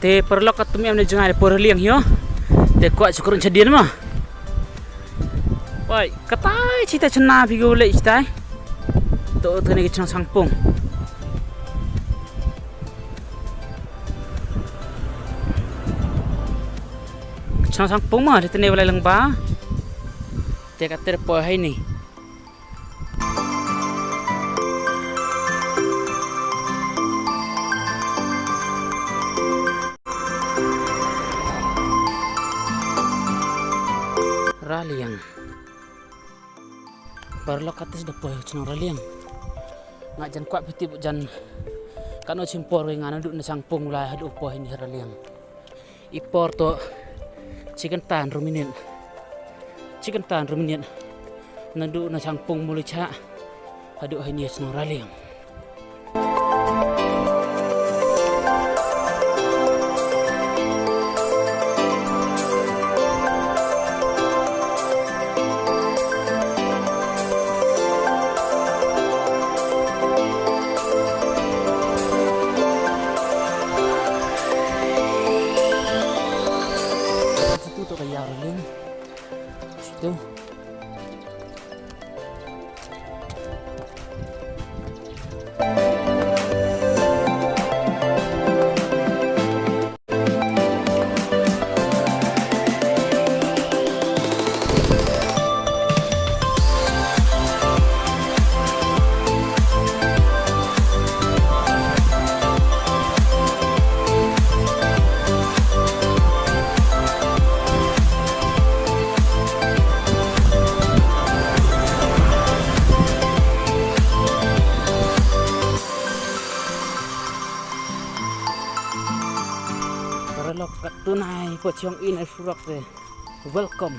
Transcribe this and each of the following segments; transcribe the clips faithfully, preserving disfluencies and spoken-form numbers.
Te paralok, katto em ne jngai poi Raliang hi o. Te kwah shu kren shadien ma. Wai, katai chita chna phi ko le chitai. To te ne ka chnong Sangpung. Chnong Sangpung ma, te ne walai lang ba. Te ka ter poi hai ni. Raliang. Paralok, kata sdang poi chnong Raliang. Nga jan kwah piti jan. Kano chim por nga naduh na Sangpung lai haduh poi ni Raliang. I por to chi kynta hynriew minit. Chi kynta hynriew minit. Naduh na Sangpung Mawlai Chah haduh ha ine i chnong Raliang. Situ tu ka ïaw Raliang. Situ. Paralok, katno nai poi chong ine surok te. Welcome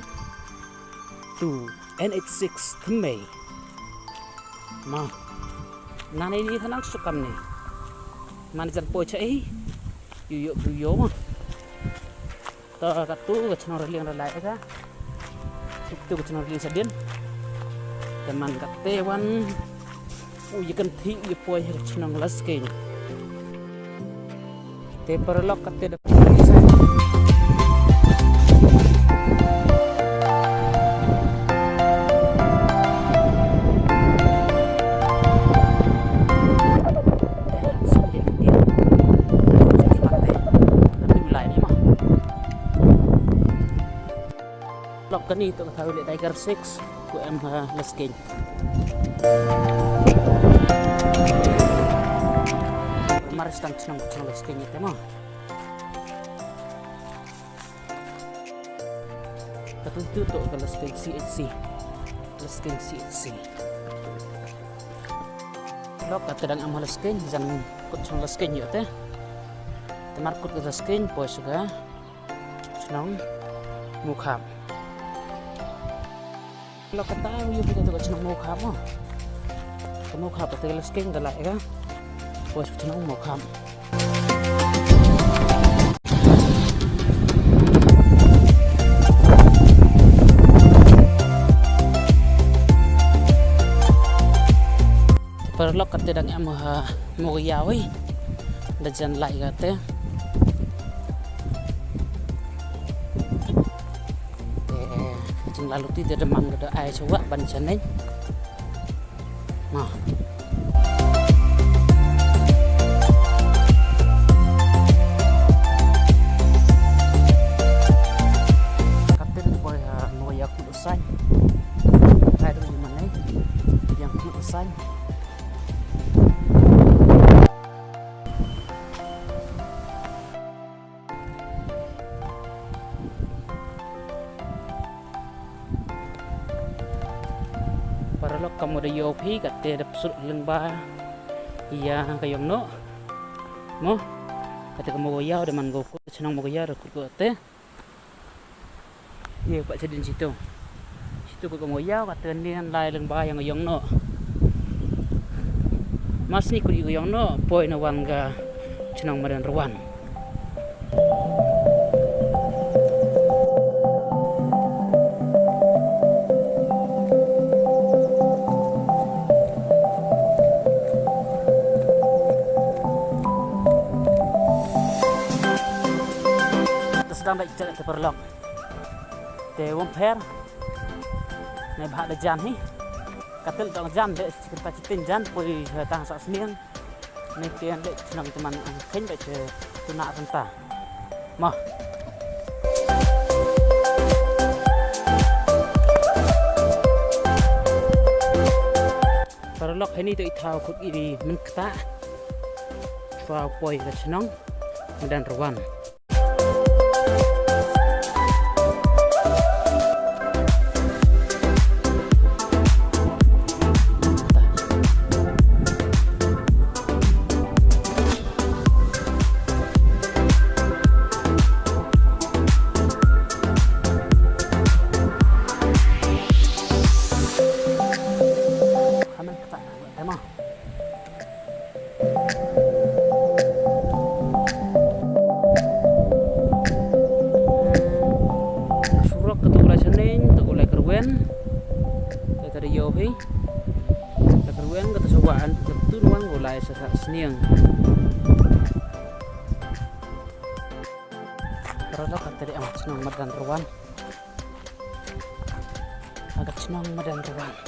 to N H six Thymmei. Ma. Nane ni thanang sukam ni. Mane jan poi cha i. Yu yu yu yu ma. To katto ka chnong Raliang da lai ka. Katto ka chnong Raliang shadien. Te man kata wan. U ïa kynthih u ïa poi ha ka chnong Laskeiñ. Te paralok kata da. Lok kani to ka thaw le Tiger six ko em ha Laskeiñ. Mar stang chnong chnong Laskeiñ te ma. Katu tu to ka Laskeiñ C H C. Laskeiñ C H C. Lok kata dang am ha Laskeiñ, jan kut chnong Laskeiñ ïoh te. Te mar kut ka Laskeiñ poi sha ka chnong Mawkhap. Lok kata u ïoh kita tu ka chnong Mawkhap mo. Ka Mawkhap kata ka Laskeiñ da lai ka. Poi sha ka chnong Mawkhap. Paralok kata dang em ha Mawkaiaw i. Da jan lai kata. Te jinglaluti te da man ka da ai chawak ban chaneng. Ma. Kata da poi ha Mawkaiaw. Sain. Hai tu mana? Yang kut sain. Paralok, ka Mawkaiaw phi kata da psut lyngba ïa ka ïong noh. Mo. Kata ka Mawkaiaw da man go kut chnong Mawkaiaw da kut kut te. Ye pat chadien situ. Situ kut ka Mawkaiaw kata ne lai lyngba ïa ka ïong noh. Mar sni kut ïa ka ïong noh poi na wan ka chnong Madan Rawan. Tang da jet te paralok. Te wym pher. Neibhah da jan hi. Ka tip tang jan de, kynta chitin jan poi ha tang sah sniang. Neite de chnong te man ang khein de te tuna ranta. Mo. Paralok, heini to i thaw khut i di mynta. Chwa poi ka chnong Madan Rawan. Kamen kata nama. Surok kata u lai Shaneng, kata u lai Kerwen. Kata da ïoh hi. Lai Kerwen kata sa wan, kata tu wan u lai sa sah sniang. Paralok, kata dei ka chnong Madan Rawan. Ka chnong Madan Rawan.